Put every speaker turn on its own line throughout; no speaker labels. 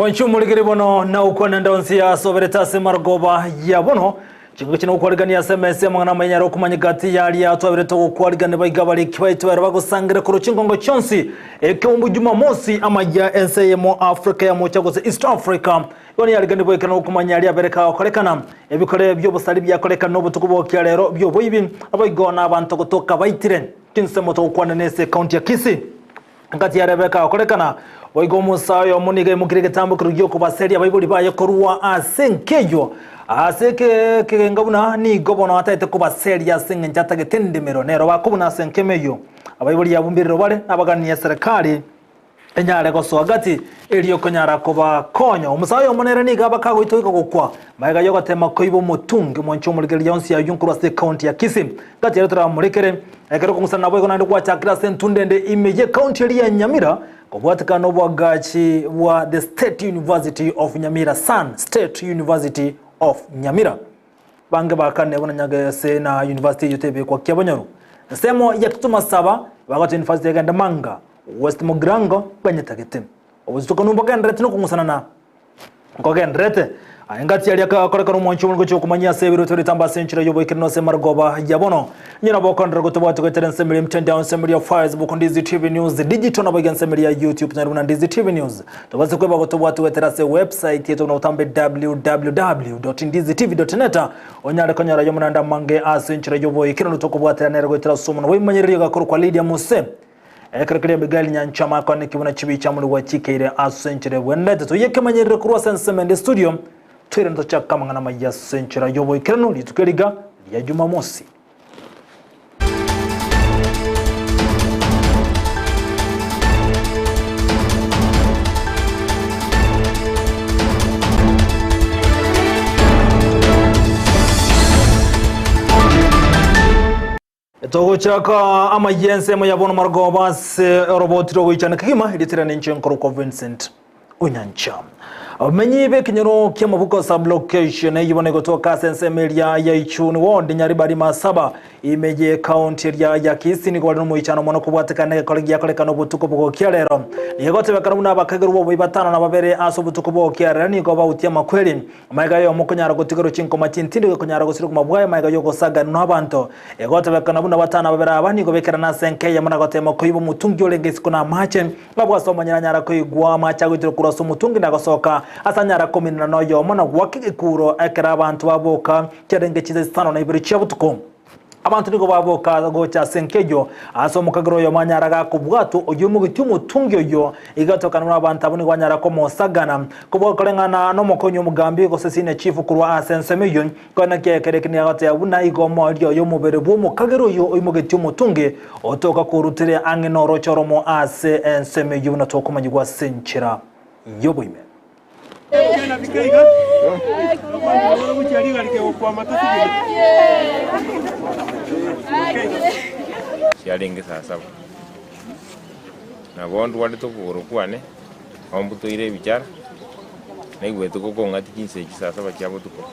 Mwanchi omorikeri bono na okwana ndonsi asoberete ase marogoba ya bono chingo chino gokwarigania ase emesa amang'ana amanyare okomanyeka ati yaria twaberete gokwarigania baiga abariki baito ero bagosangera korwa chingongo chionsi ekeumbu jumamosi amaya ense eyemo Africa ya mocha gose East Africa igo niyarigani boikera nokomanya aria abere kagokorekana ebikore bi'obosari biakorekana obotuko bokia rero bi'oboibi naboigo na abanto gotoka baitire chinsemo togokwana nese ekaunti ya Kisii Engaki ya Rebeka agokorekana, boigo omosae oyomo nigo aimokirie egetambo keria gi'okobaseria abaibori baye korwa ase enka eyio. Ase ekegenga buna nigo bono ataete kobaseria ase engencho atagete endemero nero bakobuna ase enka eyio. Abaibori abwo mbirero bare nabaganie eserekari enyare gosoa gati erio konyara kobakonya. Omosae oyomo nere nigo abaka agoitwa goika gokwa magega y'ogoteema koiba omotungi omwanchi omorigereria onsi ayio nkorwa ase ekaunti ya Kisii. Gati ere toramorekere. Ekero okong'usana naboigo naende gwachakire ase entunda ende ime y'ecounty eria ya Nyamira, kobwatekana noboagachi bwa The State University of Nyamira Sun State University of Nyamira. Bange bakane buna Nyagese na university eyio tebekwa kiabonyoru. Ensemo ya Kitutu Masaba bagocha university egende Manga, West Mugirango banyetagete. Obositokanu mbogenderete nokong'usana na Nkogendererete. Aye engati aria akakorekana omwancho omone gochia okomanyia ase ebiroto ritambe ase enchera y'oboikeranu ase amarogoba ya bono. Inye nabo okoenderera gotobwati goetera ensemo eria emtandao, ensemo eria Facebook, Ndizi TV News Digital nabo iga ensemo eria YouTube tonyare buna Ndizi TV News. Tobase kweba gotobwati goetera ase website yaito buna botambe www.ndizitv.net onyare konyora ayio naende amange ase enchera y'oboikeranu tokobwatera nere goetera ase omonwa bw'ebimanyererio gakorokwa Lydia Mose. Ekero keria Abigaili nyancha amakoneki buna chibicha amore gwachikeire ase enchera ebwenerete. Toiye ekemanyerero korwa ase ensemo ende studio, toirane tochake amang'ana amaya ase enchera y'oboikeranu rituko eriga ria Jumamosi. Togochaka amayia ensemo ya bono marogoba ase oroboti rogoichana kegima eritera ninche nkorokwa Vincent Onyancha. Abamenyi b'ekenyoro ki'amabuko sub-location eyio bono egotoka ase ensemo eria ya Ichuni ward Nyaribari Masaba ime ye county eria ya Kisii nigo bare nomoichano mono kobwatekana negekore giakorekana obotuko bogokia rero. Nigo egotebekana buna abakagerwa b'oboi batano na babere ase obotuko bogokia rero nigo bautia amakweri Amaiga ayomo konyara gotigerwa chinkoma chintindi gakonyara gosira obogima bwaye amaiga y'ogosaganwa n'abanto. Egotebekana buna batano babere aba nigo bekerana ase enka eyemo na gotema koiba omotungi orenge isiko n'amache. Abwo ase omonyene anyara koigwa amache agoiterwa korwa ase omotungi na gosoka ase anyara kominana noyomo na goaka egekuro ekero abanto baboka chiarenge chinsa isano na ibere chia botuko. Abanto nigo baboka gocha ase enka eyio, ase omokagera oyomo anyara gakobwatwa, oyio omogetie omotungi oyio, igatokana buna abanto abwo nigo banyara komosagana. Kobua koreng'ana nomokonyi omogambi gose senior chief korwa ase ensemo eyio, korende naki ekero eke nigo agoteba buna igo omoerio oyo omobere bw'omokagera oyio oimogetie omotungi otoka korutire ang'e noroche oromo ase ensemo eyio buna tokomanyigwa ase enchera y'oboime.
Chiarenge saa saba. Nabo ndwarete okogoro kwane, nabo mbutoire ebichara, naigwete gokong'atia chinsa echi saa saba chia botuko,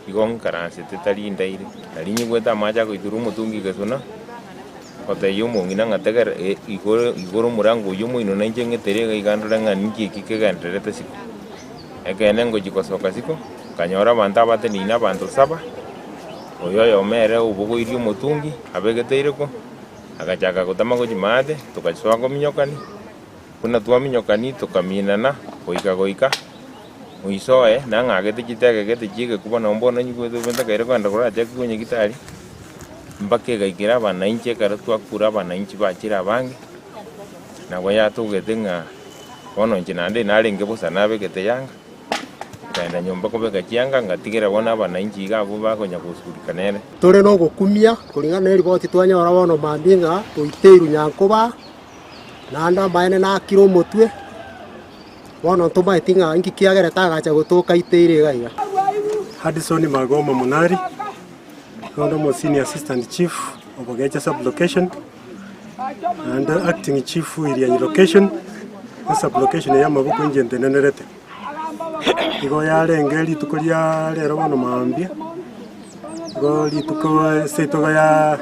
igo ng'ikaransete tari ndaire, nari nyigwete amache agoitorwa omotungi gesona. Gotebia omong'ina ng'a tegerera igoro igoro omorango oyio omoino na inche ng'etere iga iga ndore ng'a ninki eki kegendererete isiko. Ekeene ngochia gosoka isiko, nkanyora abanto abateneine abanto saba, oyo oyomo ere obogoirie omotungi abegete ireko, agachaka gotama gochia maate, togasoa kominyokani, buna twaminyokani tokaminana goika goika, moisoe nang'agete chitege gete chia egekuba nabo bono nyigwete bobe ntakaire kogenda korachake konyagitari. Mpaka egaikera abanainchi ekero twakure abanainchi bachire abange, nabo yatogete ng'a bono inche naende narenge bosa nabegete yanga, nkaenda nyomba kobeka chianga ngatigera bono abanainchi iga abwo bakonya gosurika nere.
Tore nogokumia koringana neriboti twanyora bono mambia ng'a oiteirwe nyankoba, naende amaene nakire omotwe, bono ntomaeti ng'a inki kiagerete agacha gotoka aiteire iga iga.
Hudson Magoma Munari. Nonya omo senior assistant chief of Ogecha sub location naende acting chief Irianyi location ne sub location ya Mabuku inche ntenenerete. Igo yarenge rituko ria rero bono mambia, igo rituko ase etogo ya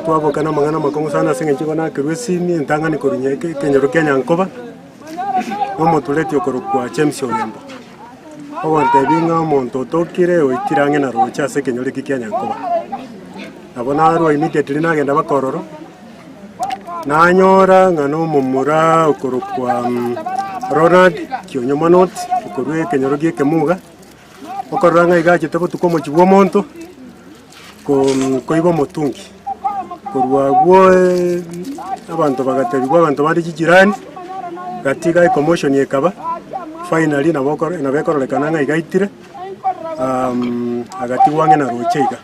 twaboka na amang'ana amakong'u sana ase eng'encho igo nakerwa esimi entang'ani korwa eke ekenyoro kia Nyankoba. Nomotureti okorokwa James Ogembo, ogontebia ng'a omonto otokire oikire ang'e na roche ase ekenyoro eke kia Nyankoba. Nabo narwa immediately nagenda mpaka ororo, nanyora ng'a nomomura okorokwa Ronald Kionyo Manoti, okorwa ekenyoro gia Ekemuga, okorora ng'a iga achete botuko omochie bwa omonto, koiba omotungi. Korwa abwo abanto bagatebiwa abanto bande chijirani, gatiga ecommotion ekaba, finally nabo okoro nabo ekororekana ng'a iga aitire, agatigwa ang'e na roche iga.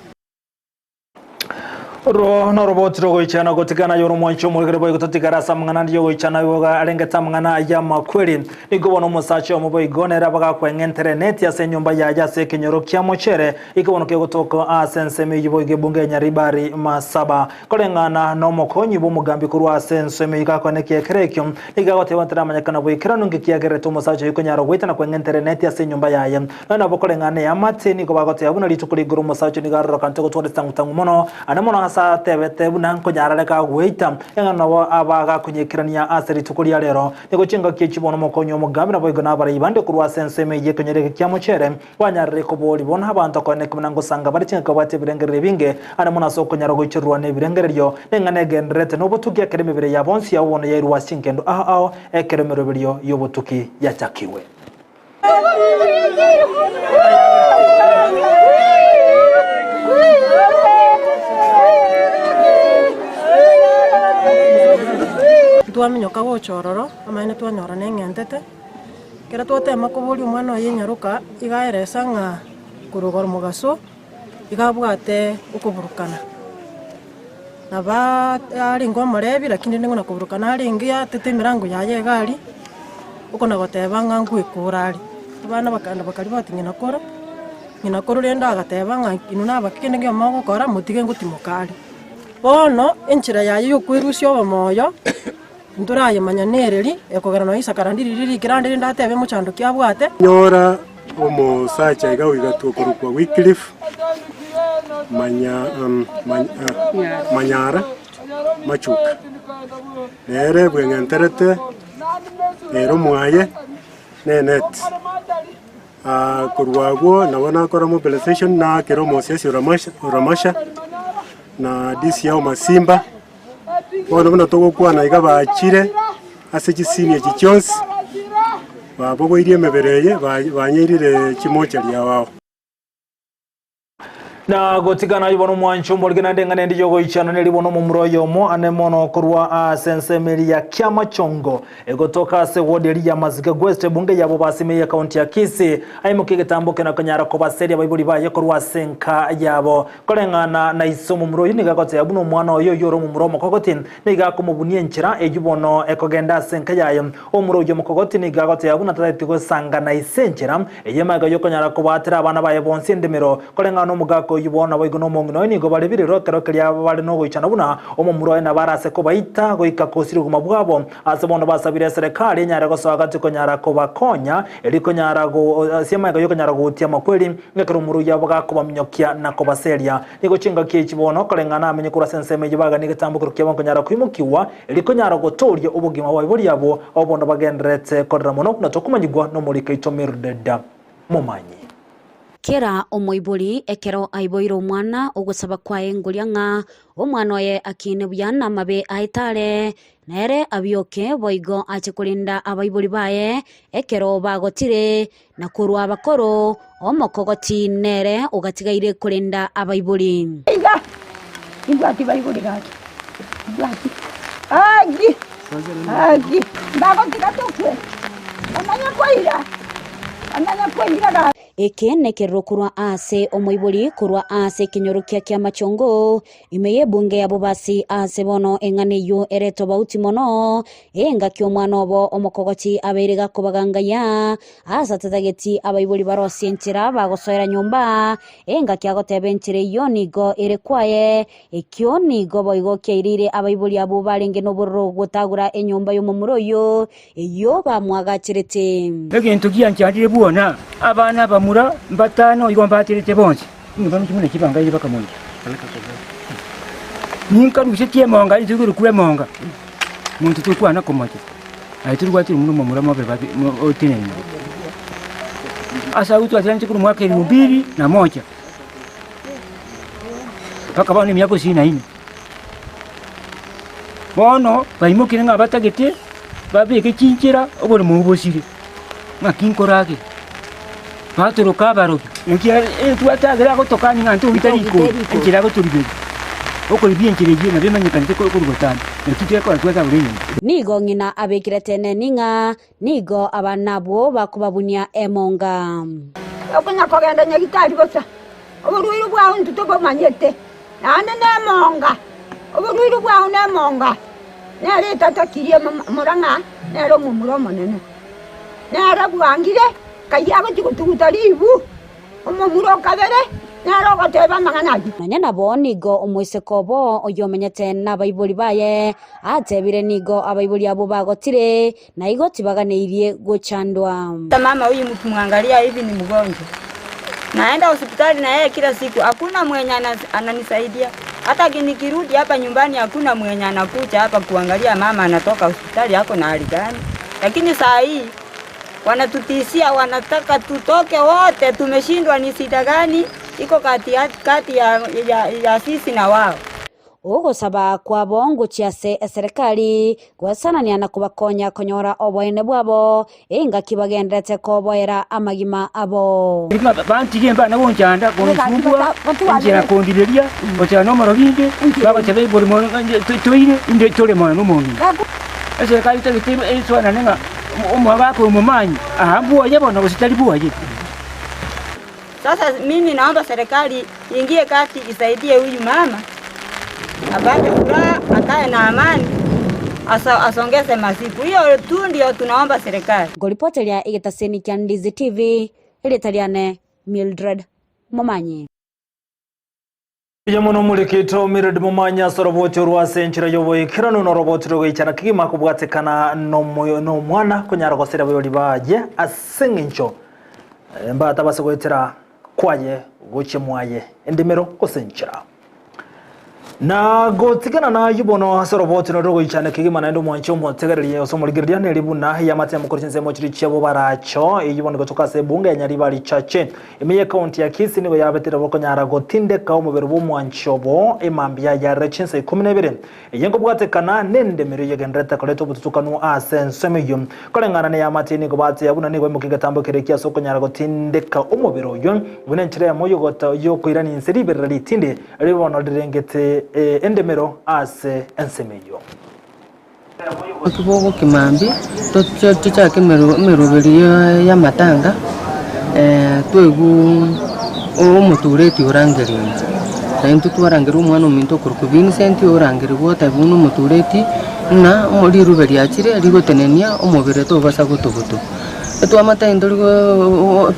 Oro noroboti rogoichana gotigana aye ore omwanchi omoegere boigo totigare ase amang'ana ande y'ogoichana igo arengete amang'ana y'amakweri. Nigo bono omosacha oyomo boigo nere abagakweng'entera eneti ase enyomba yaye ase ekenyoro kia Mochere, igo bono kegotoka ase ensemo eyio boigo ebunge ya Nyaribari Masaba. Koreng'ana nomokonyi bw'omogambi korwa ase ensemo eyio gakoenekia ekero ekio, nigo agoteba taramanyekana boikeranu inki kiagerete omosacha oyio konyara goita na kweng'entera eneti ase enyomba yaye. Nonya nabo koreng'ana neamate, nigo bagoteba buna rituko rigoro omosacha oyio nigo arorokanete gotwara chitang'u-tang'u mono, ande mono ase atebete buna nkonyara are kagoita, eng'ana nabo aba gakonyekerania ase rituko ria rero. Nigo chingaki echi bono omokonyi omogambi naboigo nabarai bande korwa ase ensemo eyio ekenyoro eke kia mochere, Banyarire koboria bono abanto koene buna ngosanga bare chingaki babwate ebirengererio ebinge, ande mono ase okonyara goichorerwa nebirengererio, neng'ana egendererete nobotuki ekero emebere ya bonsi yabo bono yairwe ase chinkendo ao ao ekero emeroberio y'obotuki yachakirwe.
Ntwaminyoka gocha ororo, amaene twanyora neng'entete. Ekero twatema koboria omwana oye enyaroka, iga aeresa ng'a korwa igoro mogaso, iga abwate okoburukana. Nabo arenge omorebi lakini rende ng'a koburukana arenge atete emerango yaye iga aria, okona goteba ng'a ngwekora are. Abana bakaenda bakariboti ng'ina koro, ng'ina koro rende agateba ng'a inwe nabake kende nkeiyo mogokora motige ngotimoka are. Bono enchera yaye ya okwerusia obomoyo. Ntorayemanya nereri, ekogera nonya Isaka rende riria rikire ande rende atebe mochando ki abwate.
Nyora omosacha iga oigatwa okorokwa Wycliffe Manya, Manyara Machuka, nere bweng'enterete ere omwaye neneti. Korwa agwo nabo nakora mobilization naakera omosesi Oramasha na DCI Masimba. Bono buna togokwana iga bachire ase chisini echi chionsi, babogoirie emebere eye, banyeirire chimochari ao ao.
Na gotigana aye bono omwancho omorige naende eng'ana ende y'ogoichana neri bono omomura oyomo ane mono korwa ase ensemo eria ya Kiamachongo egotoka ase ward eria ya Masika West ebunge yabo basime y'ekaunti ya Kisii aimokie egetambo kena konyara kobaseria abaibori baye korwa ase enka yabo. Koreng'ana na ise omomura oyio nigo agoteba buna omwana oye oyio ore omomura omokogoti nigo akomobunia enchera eyio bono ekogenda ase enka yaye. Omomura oyio omokogoti nigo agoteba buna tatageti gosanga na ise enchera eyio magega y'okonyara kobaatera abana baye bonsi endemero. Koreng'ana nomogaka oyio bono naboigo nomong'ina oye nigo bare birero ekero keria bare nogoichana buna omomura oye nabo arase kobaita goika kosiria obogima bwabo. Ase bono basabire eserekari enyare gosoa gati konyara kobakonya erio konyara ase amaiga y'okonyara gotia amakweri, ekero omorugi abo gakobaminyokia na kobaseria. Nigo chingaki echi bono koreng'ana amenye korwa ase ensemo eyio baganie egetambokero kiabo nkonyara koimokigwa, erio konyara gotooria obogima bw'abaibori abwo, abwo bono bagendererete korera mono buna tokomanyigwa nomoriki oito Mildred Momanyi.
Kera omoibori ekero aiboire omwana, ogosaba kwaye ngoria ng'a omwana oye akine buya namabe aye tare, Nere abioke boigo ache korenda abaibori baye ekero bagotire, na korwa abakoro, omokogoti nere ogatigaire korenda abaibori.
Iga imbwati baibori gaki, imbwati agi agi mbagotiga tokwe, omanye koira, omanye koira gaki.
Eke nekerero korwa ase omoibori korwa ase ekenyoro kia kiamachongo, Ime y'ebunge ya Bobasi aase bono eng'ana eyio ere tobauti mono, engaki omwana obo omokogoti abeire gakobagangayia, aase atatageti abaibori barosie enchera bagosoera nyomba, engaki agoteba enchera eyio nigo ere kwaye. Ekio nigo boigo kiaireire abaibori abwo barenge nobororo gotagora enyomba y'omomura oyio, eyio bamwagacherete.
Egento gianchandire bwona, abana abamura mbatano igo mbaterete bonsi. Nigo baroche buna chibangairi bakamoita. Ninkarusetie emonga inse igoro kw'emonga, monto tokwana komocha. Aye torigwatire omuna omomura mobe babe otenene. Ase agwo twatiranete korwa omwaka elifu mbili na moja mpaka bono emiaka isini na ine. Bono baimokire ng'a batagete babeke chinchera oboremo obwo bosire, ng'aki nkoragere, batoroka abarogi, naki twatagera agotokania ng'a ntogita rikori, enchera agotorigeria, okoribia enchera eyio nabo emanyekanete korwa botambe, naki gekora twatagora enyomba.
Nigo ng'ina abekire teneni ng'a nigo abana abwo bakobabunia emonga.
Okonya kogenda nyagitari bosa, oborwaire bwao intwe tobomanyete, naende nemonga, oborwaire bwao nemonga, nere etatakirie omorang'a, nere omomura omonene. Nere bwangire, kayio agochia gotuguta ribu, omomura o kabere nere ogoteba amang'ana ayio.
Nonya nabo nigo omoiseke obo oyomenyete nabaibori baye atebire nigo abaibori abwo bagotire, na igo tibaganeirie gochandwa.
Mama huyu mkimwangalia hivi ni mgonjwa, naenda hospitali na yeye kila siku, hakuna mwenye ananisaidia. Hata nikirudi hapa nyumbani hakuna mwenye anakuja hapa kuangalia mama anatoka hospitali ako na hali gani. Lakini saa hii wanatutishia, wanataka tutoke wote. Tumeshindwa ni shida gani iko kati ya, kati ya, ya, ya sisi na wao.
Ogosaba kwabo ngochia ase eserekari gwesanania na kobakonya konyora oboene bwabo, engaki bagenderete koboera amagima abo.
Bantige mbana gonchanda, gonsumbua, enchera kondireria, gochia nomorogi inde, bagochia baibori mono toire inde tore mono nomong'ina. Eserekari tagete esoanane ng'a omogaka omomanyi aa mbwoye bono gose tari bwoye.
Sasa mimi naomba serikali iingie kati isaidie huyu mama apate furaha, akae na amani, asongeze masiku. Hiyo tu ndio tunaomba serikali.
Ngoripoteria egetaseni kia Ndizi TV, erieta riane Mildred Momanyi.
Mbuya mono omorikito Mildred Momanyi ase oroboti orwo ase enchera y'oboikeranu na oroboti rogoichana kegima kobwatekana nomwana konyara gosira abayori baye ase eng'encho mbatabase goetera kwaye gochia mwaye endemero gose enchera. Na gotigana nayio bono ase oroboti noro rogoichana kegima naende omwanche omotegererie gose omorigereria neri buna eyamate yamokore chinsemo chiria chiabo baracho eyio bono gotoka ase ebunge ya Nyaribari Chache ime y'ekaunti ya Kisii nigo yabetire bokonyara gotindeka omobere bw'omwanchi obo emambia yarire chinsa ikomi na ibere Eye nkobwatekana nendemero eyegendererete koreta obotutukanu ase ensemo eyio. Koreng'ana neyamate nigo bateba buna nigo baimokia egetambo keria ekiya ase okonyara gotindeka omobere oyio, buna enchera eyemo yokoirania inse riberera ritindi riria bono rirengete endemero ase ensemo eyio.
Obotuko bogokima mambia, tochake emeroberi y'amatanga, toigwe omotureti orangeria inche. Na intwe twarangerwa omwana ominto okorokwa Vincent orangerigwa otebiwa buna omotureti ng'a rirube riachire rigotenenia omobere tobasa gotogotwa. Etwamata intwe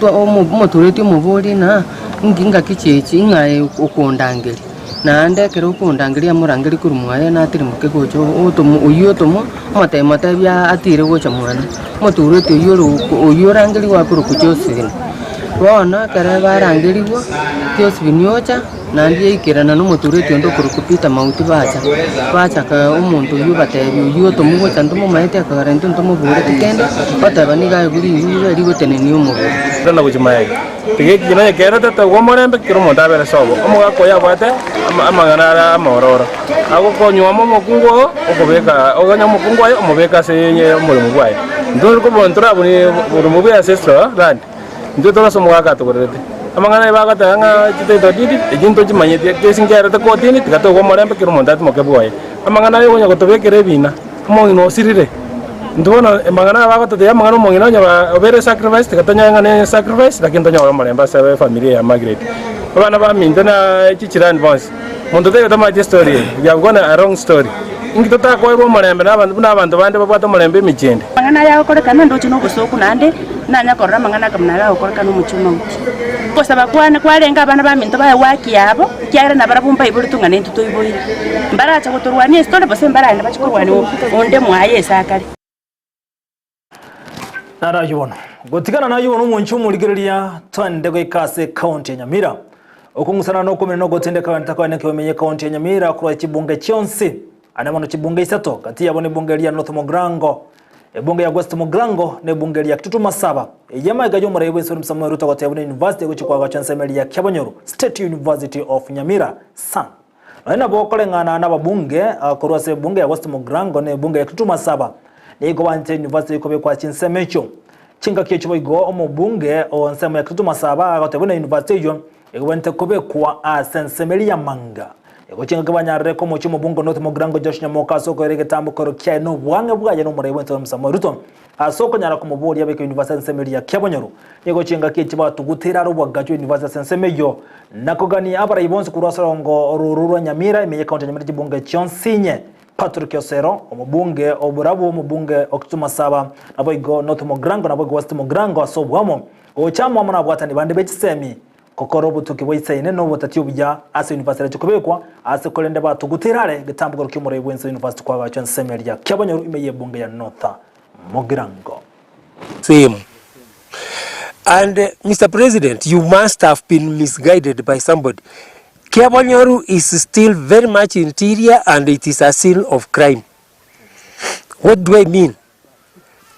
omotureti omoborie ng'a inki ngaki chiachi ng'a okondangeria. Naende ekero okondangeria amorangerie korwa mwaye natirimbokire gocha otomo oyio otomo omotebia motebia atire gocha mwane. Omotureti oyio ore oyio orangerigwe akorokwa Josephine. Bono ekero barangerigwa, Josephine ocha, naende yaikerana na omotureti onde okorokwa Peter Mauti bacha, bachaka omonto oyio obatebia oyio otomwa gocha ntomomaete akagera intwe ntomoboreti kende, oteba nigo aye buna riruube rigotenenia omobere.
Tana gochia magega. Tiga ekina onye kerete togwa omorembe kera omonto abere sobo. Omogaka oyo abwate amang'ana are amaororo, agokonyuoma omokungu oo, okobeka okonye omokungu oye omobeke ase omoremo bwaye. Intwe tore ntorabune boremo bwa ancestral land, intwe tore ase omogaka atogorerete. Amang'ana aya bagoteba ng'a chititle deed, echio ntochimanyeti, kesi nkerete kotini tiga togwe omorembe kera omonto atimoke bwoye. Amang'ana aya okonya gotobekera ebina. Omong'ina osirire. Intwe bono amang'ana aya bagototebia amang'ana omong'ina onye obeire sacrifice tiga tonyore ng'a ne sacrifice lakini tonyore omorembe ase efamiri eye ya Margaret. Abana baminto na chichirani bonsi, monto taiyo otamanyeti estory eye, we have gone a wrong story. Inki totakoerwa omorembe na abanto buna abanto bande babwate omorembe emechie ende?
Amang'ana aya agokorekana ndoche nobosooku naende nanya korora amang'ana aka buna aya agokorekana omochie o Mauti. Ogosaba kwane kwarenge abana baminto baye gwaki yabo, ekiagera nabarabwo mbaiboretwe ng'a nintwe toiboire. Mbarache gotorwania ase tore, gose mbaragende bachie korwania onde mwaye ase akare.
Naro ayio bono. Gotigana nayio bono omonche omorigereria twende goika ase ekaunti ya Nyamira. Okong'usana na okomina na ogotindeka abanto koene keomenye ekaunti ya Nyamira korwa chibunge chionsi. Ane mono chibunge isato, gati yabo nebunge eria North Mugirango. Ebunge ya West Mugirango na ebunge ria Kitutu Masaba. Eye amaiga y'omorai bw'ense William Samoei Ruto agoteba buna university egochia koagachwa ensemo eria ya Kiabonyoru State University of Nyamira, SUNG. Nonya nabo okoreng'ana nababunge korwa ase ebunge ya West Mugirango na ebunge ya Kitutu Masaba nigo banchete university kobekwa chinsemo echio. Chingaki echio boigo omobunge o ensemo ya Kitutu Masaba agoteba buna university eyio egwenerete kobekwa ase ensemo eria ya Manga. Nigo chingaki banyarire komochia omobunge o North Mugirango Josh Nyamoka ase okoira egetambo kero kiaye na obwang'e bwaye nomorai bw'ense William Samoei Ruto ase okonyara komoboria abeke university ase ensemo eria ya Kiabonyoru. Nigo chingaki echi batugutire are obwagacho university ase ensemo eyio na kogania abarai bonsi korwa ase orongo ororo rwa Nyamira ime ye county ya Nyamira chibunge chionsi inye. Patrick Osero, omobunge o Borabu, omobunge o Kitutu Masaba, naboigo North Mugirango naboigo West Mugirango ase obwamo gocha amo amo nabwatani bande be chisemi Gokora obotuki bwa isaine na obotati obuya ase university erache kobekwa ase korende batugutire are egetambokero ki'omorai bw'ense university koagachwa ensemo eria Kiabonyoru ime y'ebunge ya North Mugirango.
Same. And Mister President you must have been misguided by somebody. Kiabonyoru is still very much interior and it is a scene of crime. What do I mean?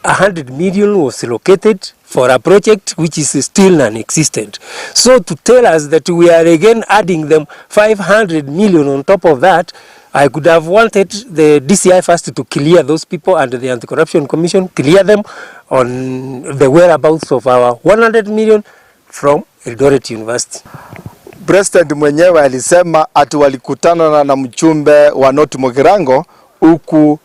100 million was located for a project which is still non-existent. So to tell us that we are again adding them 500 million on top of that, I could have wanted the DCI first to clear those people and the Anti-Corruption Commission, clear them on the whereabouts of our 100 million from Eldoret University.
President mwenyewe alisema ati walikutana na mchumbe wa North Mugirango huku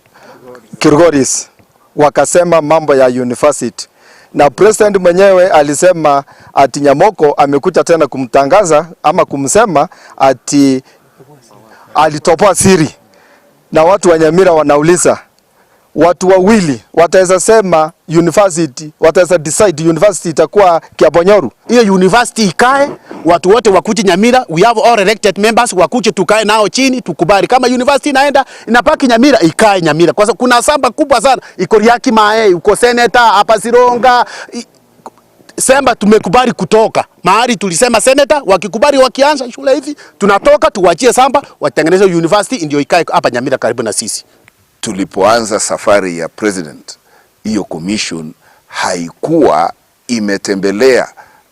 Kilgoris wakasema mambo ya university, na president mwenyewe alisema ati Nyamoko amekuja tena kumtangaza ama kumsema ati alitopoa siri, na watu wa Nyamira wanauliza watu wawili wataweza sema university, wataweza decide university itakuwa Kiabonyoru.
Hiyo university ikae, watu wote wakuje Nyamira, we have all elected members wakuje tukae nao chini tukubali kama university inaenda inapaki Nyamira, ikae Nyamira, kwa sababu kuna samba kubwa sana iko Riaki Mae, uko senator hapa Sironga Semba tumekubali kutoka mahali tulisema senator, wakikubali wakianza shule hivi tunatoka, tuwachie samba watengeneze university ndio ikae hapa Nyamira karibu na sisi.
Tulipoanza safari ya president, hiyo commission haikuwa imetembelea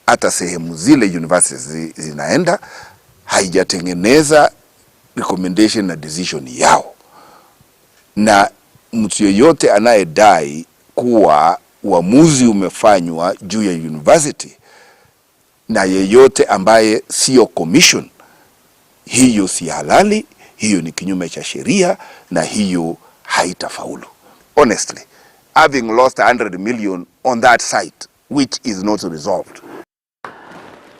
hata sehemu zile universities zinaenda, haijatengeneza recommendation na decision yao, na mtu yeyote anayedai kuwa uamuzi umefanywa juu ya university na yeyote ambaye sio commission, hiyo si halali, hiyo ni kinyume cha sheria na hiyo haitafaulu. Honestly, having lost 100 million on that site which is not resolved.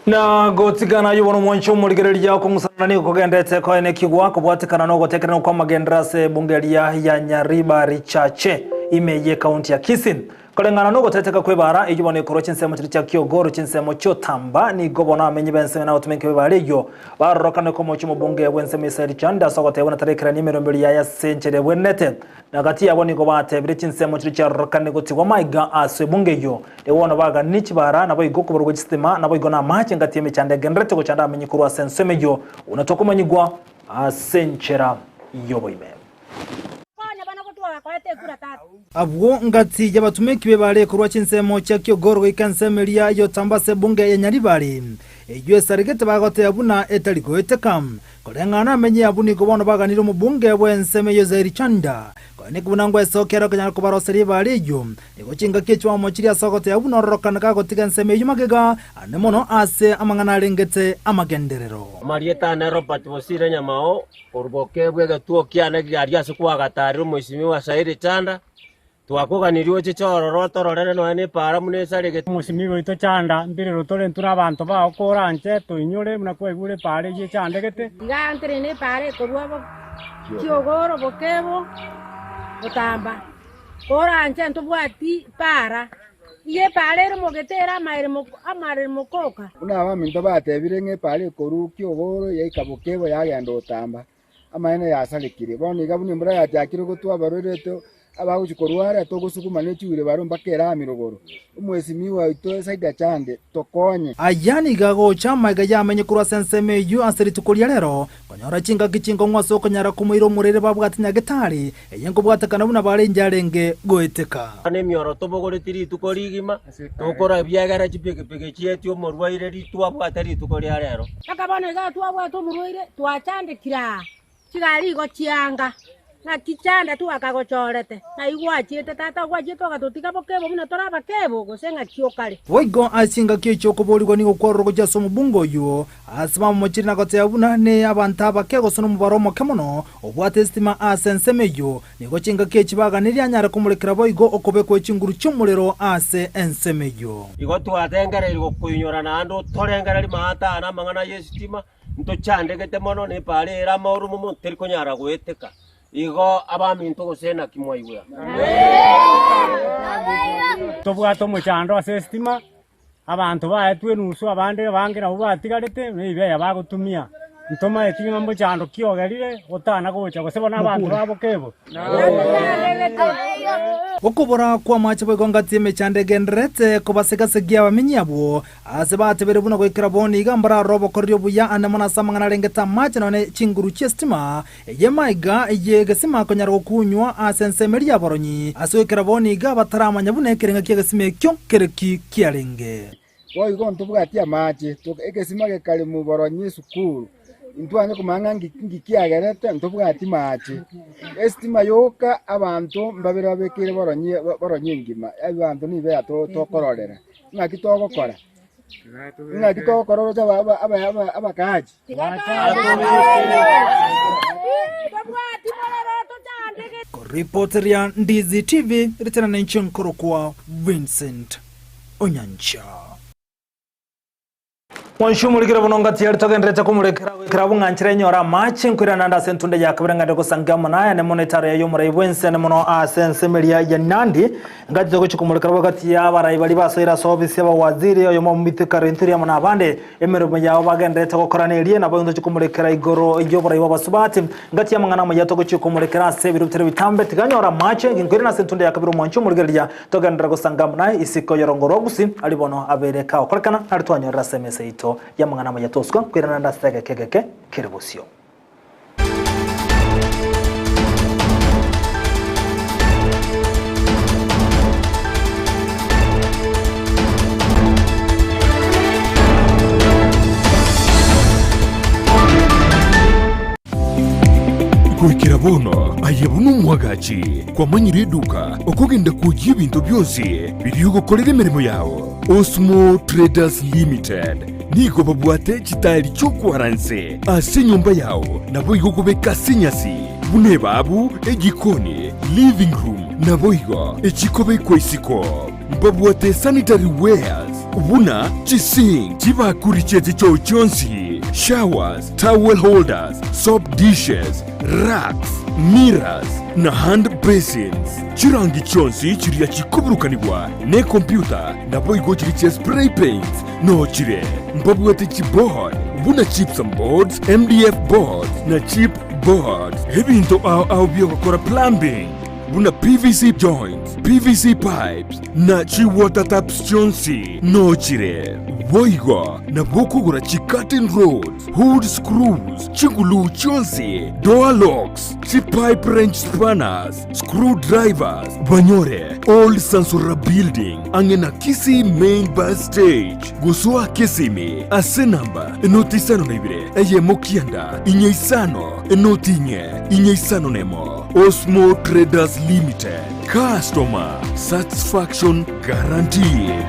Na gotigana ayio bono omwancho omorigereria okong'usana nigo kogendete koenekigwa kobwatekana nogotekerana kw'amagenderero ase ebunge eria ya Nyaribari Chache ime y'ekaunti ya Kisii. Koreng'ana nogoteteka kw'ebaara eyio bono ekorwa chinsemo chiria chia Kiogoro chinsemo chi'Otamba nigo bono abamenyi b'ensemo nagotumeka ebaara eyio barorokane komochia omobunge bw'ensemo Israel Chande ase ogoteba buna tarekerania emeromberi yaye ase enchera ebwenerete Na gati yabo nigo batebire chinsemo chiria chiarorokane gotigwa maiga ase ebunge eyio. Nigo bono baganire chibara, naboigo okoborwa gwe chistima, naboigo namache engati y'emechando egendererete gochanda abamenyi korwa ase ensemo eyio, buna tokomanyigwa ase enchera y'oboime. Abwo ngati y'abatumeki b'ebare korwa chinsemo chia Kiogoro goika ensemo eria y'Otamba ase ebunge ya Nyaribari, eyio esaregete bagoteba buna etari goeteka. Koreng'ana namenye abwo nigo bono baganire omobunge bw'ensemo eyio Zairi Chanda, koeneki buna ngwesokia ere okonyara kobaroseria ebaare eyio. Nigo chingaki echio bamochirie ase ogoteba buna ororokana gagotiga ensemo eyio magega, ande mono ase amang'ana arengete amagenderero.
Amarieta ane Robert Bosire Nyamao, korwa Bokebwa egetuo kiane kiaria ase kwagatarire omoisimigwa Sairi Chanda, Twakoganirie ochiche ororo otororere nonya nepaara buna esaregete.
Omosimigwa oito chanda, mbirero tore intwe na abanto bao koranche toinyore buna kwaigure epaara eyio echandegete.
Iga nteneine epaara ekorua kiogoro bokebo gotamba, koranche ntobwati paara, iga epaara ere mogete ere amaere mokoka.
Buna abaminto batebire ng'a epaara ekorua kiogoro yaika bokebo yagenda gotamba, Amaene yasarekire. Bono iga buna embura yachakire gotwa abarwaire abagochia korwara, togosuguma ne chiwire barwe mpaka erami rogoro. Omwesimigwa oito Saida Chande, tokonye.
Aya nigo agocha amaiga yamenye korwa ase ensemo eyio ase rituko ria rero. konyora chingaki chinkong'u ase okonyara komoira omorere babwate nyagetari eye nkobwatekana buna barenge arenge goeteka.
Nemioro tobogoretie rituko rigima, tokora ebiagera chipigipigi chiaetwe omorwaire ritwabwate rituko ria rero.
Mpaka bono iga twabwate omorwaire, twachandekire aa, chigari igo chianga, naki chanda twakagochorete, ng'ai gwachiete tata gwachiete ogatotiga bokebo buna tore abakebo, gose ng'aki okare?
Boigo ase chingaki echio okoboorigwa nigo kwarorwa gochia ase omobunge oyio, Ase bamomochirie na goteba buna neyabanto abake gose nomobaro omoke mono obwate esitima ase ensemo eyio, nigo chingaki echi baganirie anyare komorekera boigo okobekwa chinguru chi'omorero ase ensemo eyio.
Igo twatengereire gokoinyora naende otorengererie maata aya na amang'ana y'esitima, ntochandegete mono na epaara ere amaoro momo teri konyara goeteka. Igo abaminto gose naki mwaigwera?
Tobwate omochando ase esitima, Abanto baetwe enusu, abande abange nabwo batigarete, na ebibeya bagotumia. Ntomaeti ng'a mochando ki ogerire otana gocha, gose bono abanto babo kebo.
Okobora kw'amache boigo ngati emechando egendererete kobasega-segia abamenyi abwo, ase batebire buna goikera bono iga mbararore obokoreri obuya ande mono ase amang'ana arengete amache nonya ne chinguru chi'esitima Eye maiga y'egesima konyara gokunywa ase ensemo eria y'abaronyi, ase goikera bono iga bataramanya buna ekerenga ki'egesima ekio kere ki kiarenge.
Boigo ntobwati amache, egesima gekare moboronyi esukuru, intwanye komanya ng'a nki kiagerete ntobwati mache. Esitima yoka abanto mbabere babekeire boronyi boronyi engima, abanto nigo ya tokororera, ng'aki togokora? Ng'aki togokora oroche abakaachi?
Koripoteria Ndizi TV, ritana ninche nkorokwa Vincent Onyancha. Mwanchi omorikire bono ngati yari togenderete komorekera goikera abwo ng'a nchera enyore amache nkoirana naende ase entunda ya kabere ng'ende gosangia amo naye ane mono etaro yaye omorai bwense ane mono ase ensemo eria ya Nandi ngati togochia komorekera abwo gati ya abarai baria basoire ase ofisi y'abawaziri oyomo omomiteka Linturi amo nabande Emeremo yao bagendererete gokora neria, nabo intochie komorekera igoro y'oborai bw'abasubati. Ngati y'amang'ana amaya togochia komorekera ase ebiro bitari bitambe, tiganyora amache, nkoirane ase entunda ya kabere omwanchi omorigereria, togenderere gosanga amo naye isiko y'orongo rwa Gusii, aria bono abeire kagokorekana, nario twanyorera ase emesa yaito y'amang'ana amaya tosuka nkoirana naende ase egeka egeke kere bosio.
Goikera bono aye buna omwagachi kwamanyire eduka okogenda kwoyia ebinto bionsi biria ogokorera emeremo yao. Osmo Traders Limited Nigo babwate chitaeri chi'okwara inse ase enyomba yao, naboigo kobeka ase enyasi, buna ebaabu, ejikoni, living room, naboigo echikobekwa isiko. Mbabwate sanitary wares buna chisink, chibakuri chie chichoo chionsi, showers, towel holders, soap dishes, racks, mirrors, na hand basins. Chirangi chionsi chiria chikoburukanigwa nekompyuta naboigo chiria chia spray paints Nochire mbabwate chiboard buna gypsum boards, MDF boards na chip boards. Ebinto ao ao bi'ogokora plumbing buna PVC joints, PVC pipes na chi water taps chionsi nochire. Boigo nabo okogora chi curtain rods, hood screws, chiguluu chionsi, door locks, chi pipe wrench spanners, Screw drivers banyore Old Sansura Building ang'e na Kisii Main Bus Stage gosoa Kisimi ase namba enoti isano na ibere eyemo kianda inye isano enoti inye inye isano na emo Osmo Traders Limited Customer Satisfaction Guaranteed.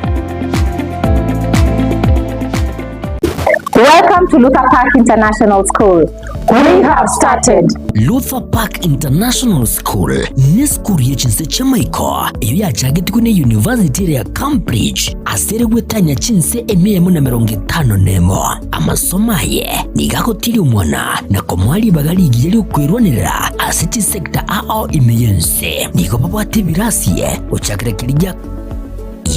Welcome to Luther Park International School. We have started.
Luther Park International School nesukuru ye chinse chi'amaiko eyio yachagetigwe ne University ere ya Cambridge ase ere gwetania chinse emia eyemo na emerongo etano nemo. Amasomo aye nigo agotiria omwana na komoa ribaga rigiya ri'okwerwanerera ase chisector ao ime y'ense. Nigo babwate ebirasi gochakera keria gia.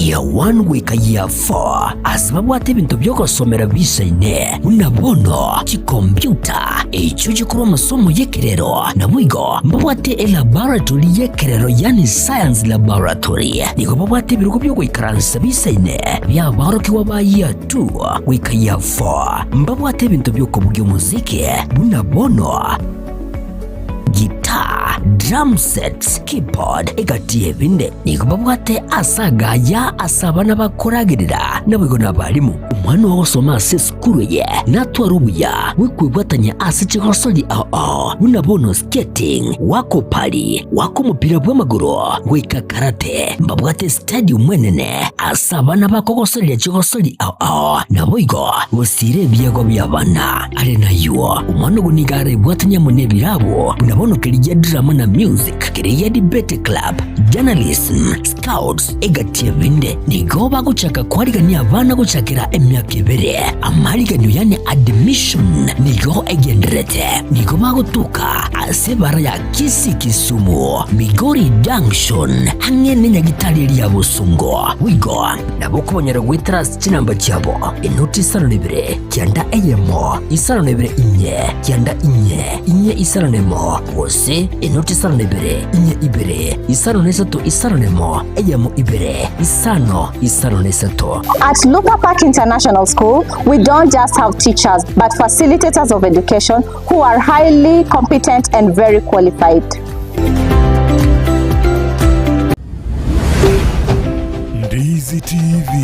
Year 1 goika Year 4 ase babwate ebinto bi'ogosomera bisaine, buna bono chikompiuta, echio chikorwa amasomo y'ekerero, naboigo mbabwate elaboratory y'ekerero yaani science laboratory. Nigo babwate ebirogo bi'ogoikaransa bisaine bi'aborokigwa ba Year 2 goika Year 4. Mbabwate ebinto bi'okobugia omosiki buna bono guitar, drum sets, keyboard, egati y'ebinde. Nigo babwate ase agaya ase abana bakoragerera, naboigo nabarimu. Omwana ogosoma ase esukuru eye natware obuya bw'okwebwatania ase chigosori ao ao buna bono skating, goaka opari, goaka omopira bw'amagoro, goika karate. Mbabwate estadium enene ase abana bakogosoreria chigosori ao ao, naboigo gosiira ebiegwa bi'abana. Are nayio, omwana ogo nigo arebwatanie amo nebirabu buna bono keria drama na music, keria debate club, journalism, scouts, egati ebinde. Nigo bagochaka kwarigania abana gochakera emiaka ebere. Amariganio yani admission nigo egendererete. Nigo bagotoka ase ebara ya Kisii Kisumu, Migori Junction, ang'e nenyagitari eria ya Bosongo. Boigo nabo okobanyora goetera ase chinamba chiabo, enoti isano na ibere, kianda eyemo, isano na ibere inye, kianda inye, inye isano na emo, gose enoti isano na ibere, inye ibere, isano na isato isano na emo, eyemo ibere, isano, isano na isato.
At Lupa Park International School, we don't just have teachers, but facilitators of education who are highly competent and very qualified.
Ndizi TV.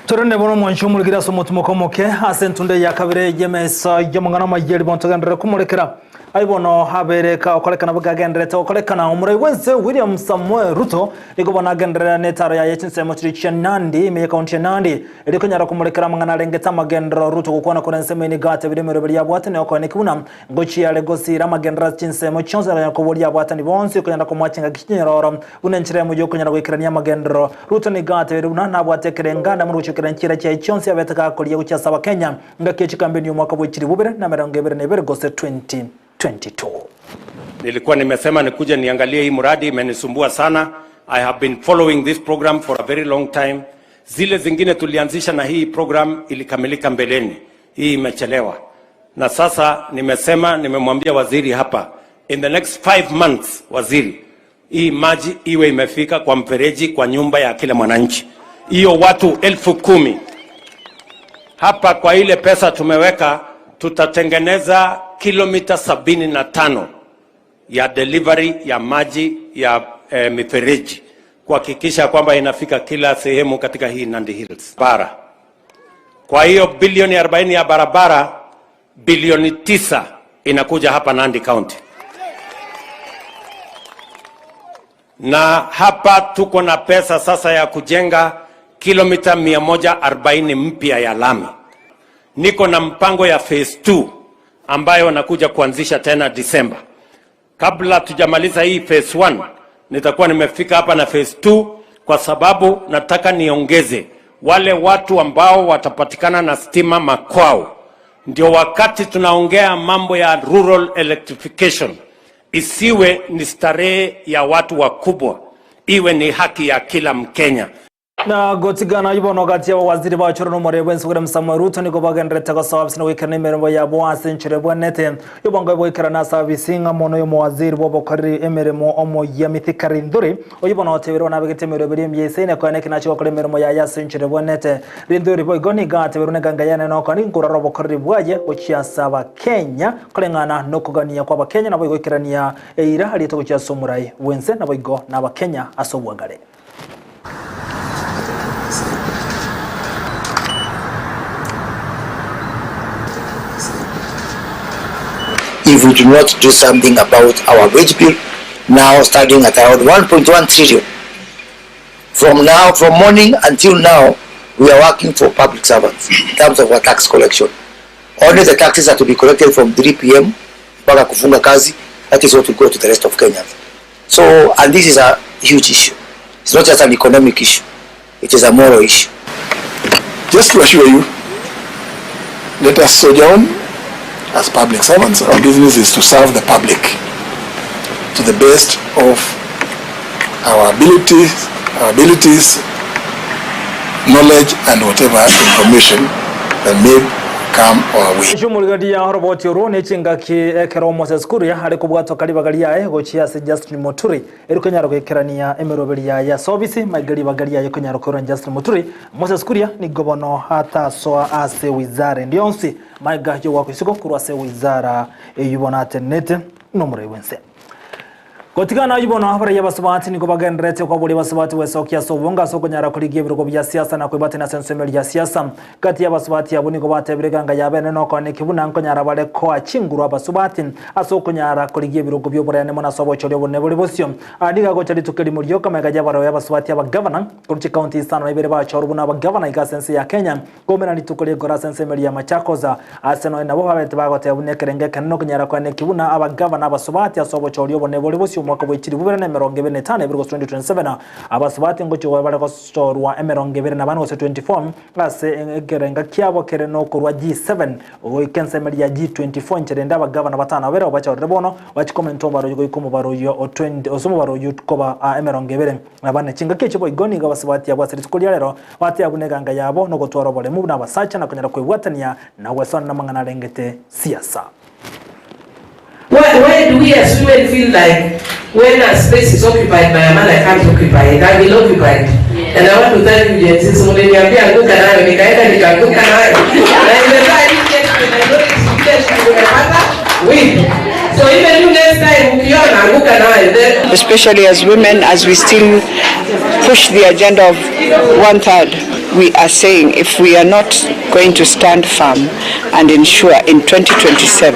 Torende bono omwanchi omorikire ase omotimoko omoke ase entunda ya kabere y'emesa y'amang'ana amayia ribo ntogenderere komorekera. Aye bono abere kagokorekana boka agendererete gokorekana. Omorai bw'ense William Samoei Ruto nigo bono agenderera netaro yaye chinsemo chiria chia Nandi ime y'ekaunti ya Nandi erio konyara komorekera amang'ana arengete amagenderero Ruto gokwana kore ensemo eye nigo atebire emeroberi yabwate neokoeneki buna Ngochia are gosiira amagenderero ase chinsemo chionsi akonyara koboria abwatani bonsi okonyara komoa chingaki chinyororo buna enchera eyemo y'okonyara goikerania amagenderero. Ruto nigo atebirie buna nabwate ekerenganda amo nogochokera chiira chiaye chionsi abete gakoria gochia ase Abakenya engaki ye chikambeni y'omwaka bwe chilifu bibere na emerongo ebere na ebere gose 2022.
Nilikuwa nimesema nikuje niangalie hii mradi, imenisumbua sana. I have been following this program for a very long time. Zile zingine tulianzisha na hii program ilikamilika mbeleni, hii imechelewa. Na sasa nimesema, nimemwambia waziri hapa, in the next five months, waziri, hii maji iwe imefika kwa mfereji kwa nyumba ya kila mwananchi, hiyo watu 10,000 hapa. Kwa ile pesa tumeweka, tutatengeneza kilomita 75 ya delivery ya maji ya eh, mifereji kuhakikisha kwamba inafika kila sehemu katika hii Nandi Hills bara. Kwa hiyo bilioni 40 ya barabara, bilioni 9 inakuja hapa Nandi County, na hapa tuko na pesa sasa ya kujenga kilomita 140 mpya ya lami. Niko na mpango ya phase 2 ambayo nakuja kuanzisha tena Disemba. Kabla tujamaliza hii phase 1 nitakuwa nimefika hapa na phase 2 kwa sababu nataka niongeze wale watu ambao watapatikana na stima makwao. Ndio wakati tunaongea mambo ya rural electrification, isiwe ni starehe ya watu wakubwa, iwe ni haki ya kila Mkenya.
Na gotigana ayio bono gati y'abawaziri bachorwa n'omorwori bw'ense William Samoei Ruto nigo bagendererete gosoa abisi na goikerana emeremo yabo ase enchera ebwenerete y'obongo bw'ogoikerana ase abisi ng'a mono y'omowaziri bw'obokoreri emeremo omoyia Mithika Linturi oyio bono otebirie nabegete emeroberi emiya eseine konya neki nache gokora emeremo yaye ase enchera ebwenerete. Linturi boigo nigo ateberwe n'eganga yane nokora ninkorora obokoreri bwaye gochia ase abakenya koreng'ana nokogania kw'abakenya naboigo goikerania eira ariete gochia ase omorai bw'ense naboigo nabakenya ase obwangare.
If we do not do something about our wage bill now standing at around 1.1 trillion. From now, from morning until now, we are working for public servants in terms of our tax collection. Only the taxes are to be collected from 3 p.m. mpaka kufunga kazi. That is what we go to the rest of Kenyans. So and this is a huge issue, it's not just an economic issue, it is a moral issue.
Just to assure you, let us soldier on as public servants, our business is to serve the public to the best of our abilities, our abilities, knowledge and whatever information that may come our way.
Echumorigereria oroboti orwo nechingaki ekero Moses Kuria are kobwatoka ribaga riaye gochia ase Justin Muturi eri konyara goikerania emeroberi yaye ase obisi maiga ribaga riaye konyara koirwa Justin Muturi. Moses Kuria nigo bono atasoa ase wizara ende yonsi maiga yogoakwa isiko korwa ase wizara eyio bono atenenete nomorai bwense. Gotiga nayio bono, abaraiyo abasubati nigo bagendererete koboria abasubati gwesokia ase obonge ase okonyara korigia ebirogo bia siasa na koibatania ase ensemo eria ya siasa. Gati y'abasubati abwo nigo batebire eganga y'abene nokoaneki buna nkonyara bare koa chinguru abasubati ase okonyara korigia ebirogo bi'oborene mono ase obochori obonene bore bosio. Aya nigo agocha rituko erimo rioka magega y'abaraiyo abasubati abagavana korwa chikaunti isano na ibere bachorwa buna abagavana iga ase ense ya Kenya. Koumera rituko ri'enkoro ase ensemo eria ya Machakos, ase nonya nabo babete bagoteba buna ekerengo ekenene okonyara koenekia buna abagavana abasubati ase obochori obonene bore bosio omwaka bwe chilifu bibere na emerongo ebere na etano ebere gose 2027 abasubati ngochia koba bare gochorwa emerongo ebere na bane gose 24 ase ekerenga kiabo kere nokorwa G7 goika ensemo eria ya G24 enchera ende abagavana batano babere obachorire bono bachie komenta omobaro oyio goika omobaro oyio o 20 ase omobaro oyio koba emerongo ebere na bane. Chingaki echio boigo nigo abasubati abwo ase rituko ria rero Bateba buna eganga yabo nogotwara oboremu buna abasacha na konyara kwebwatania na gwesona namang'ana arengete siasa.
Why, why do we as women feel like when a space is occupied by a man I can't occupy it, I will occupy it. And I want to thank you Gen Z, mliniambia anguka nayo, nikaenda nikaanguka nayo. Na imezaa hii kesi na notice leadership nimepata win. So even you next time ukiona anguka nayo. Then
especially as women, as we still push the agenda of one third, we are saying if we are not going to stand firm and ensure in 2027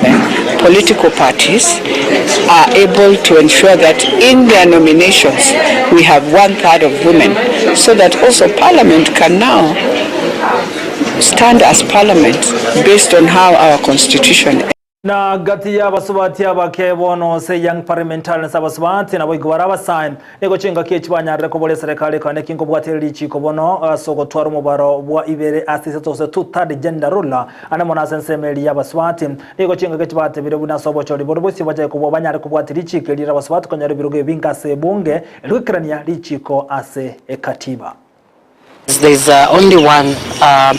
political parties are able to ensure that in their nominations we have one third of women so that also parliament can now stand as parliament based on how our constitution
Na gati y'abasubati abake bono ase Young Parliamentarians abasubati naboigo bare abasae nigo chingaki echi banyarire kobora eserekari kane ki nkobwateria richiko bono ase ogotwara omobaro bwa ibere ase isato gose two third gender rule ande mono ase ensemo eria y'abasubati. Nigo chingaki echi batebire buna ase obochori bore bosio bachake kobua banyare kobwatia richiko erio ri'abasubati konyora ebirogo ebinge ase ebunge erio goikerania richiko ase ekatiba.
There is uh, only one uh,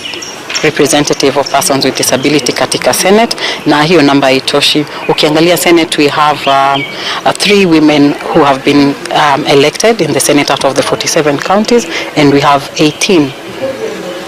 representative of persons with disability katika Senate na hiyo namba haitoshi. Ukiangalia Senate we have um, uh, three women who have been um, elected in the Senate out of the 47 counties and we have 18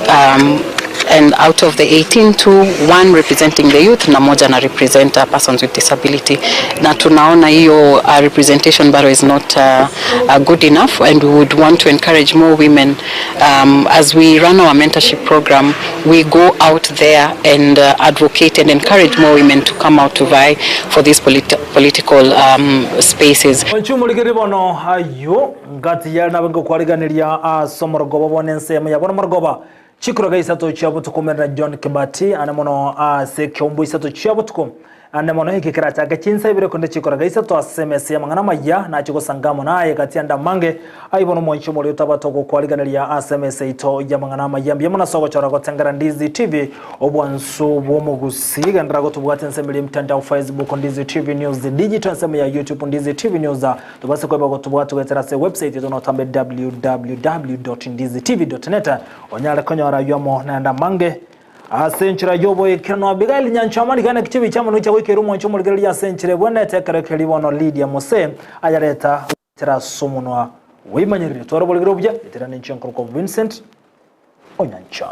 um, and out of the 18 two one representing the youth na moja na represent uh, persons with disability na tunaona hiyo uh, representation bado is not uh, uh, good enough and we would want to encourage more women um, as we run our mentorship program we go out there and uh, advocate and encourage more women to come out to vie for these politi political um, spaces.
Onchumorigererie bono ayio, ngati yare nabe ngokwariganeria ase omorogoba bono ensemo ya bono morogoba Chikoroga isato chia botuko merera John Kibati ane mono ase ekeombo isato chia botuko ane mono eke kerachake chinsa ibere konde chikoroga isato ase emesa y'amang'ana amaya nache gosanga amo naye gati ande amange aye bono omwanchi omoriri otabate ogokwariganeria ase emesa yaito y'amang'ana amaya mbuya mono ase ogochora gotengera Ndizi TV obwansu bw'omogusii genderera gotobwata ensemo eria emtandao Facebook Ndizi TV News Digital ensemo ya YouTube Ndizi TV News tobase kweba gotobwata goetera ase website yaito notambe www.ndizitv.net Onyare konyora ayio amo naende amange. Ase enchera y'oboikeranu Abigaili nyancha amariga naki chibi chiamonwe chia goikera omwancho omorigereria ase enchera ebwenerete ekero keria bono Lidia Mose ayareta goetera ase omonwa bw'eimanyereri. Tware oborigeri obuya, etera nenchia nkorokwa Vincent Onyancha.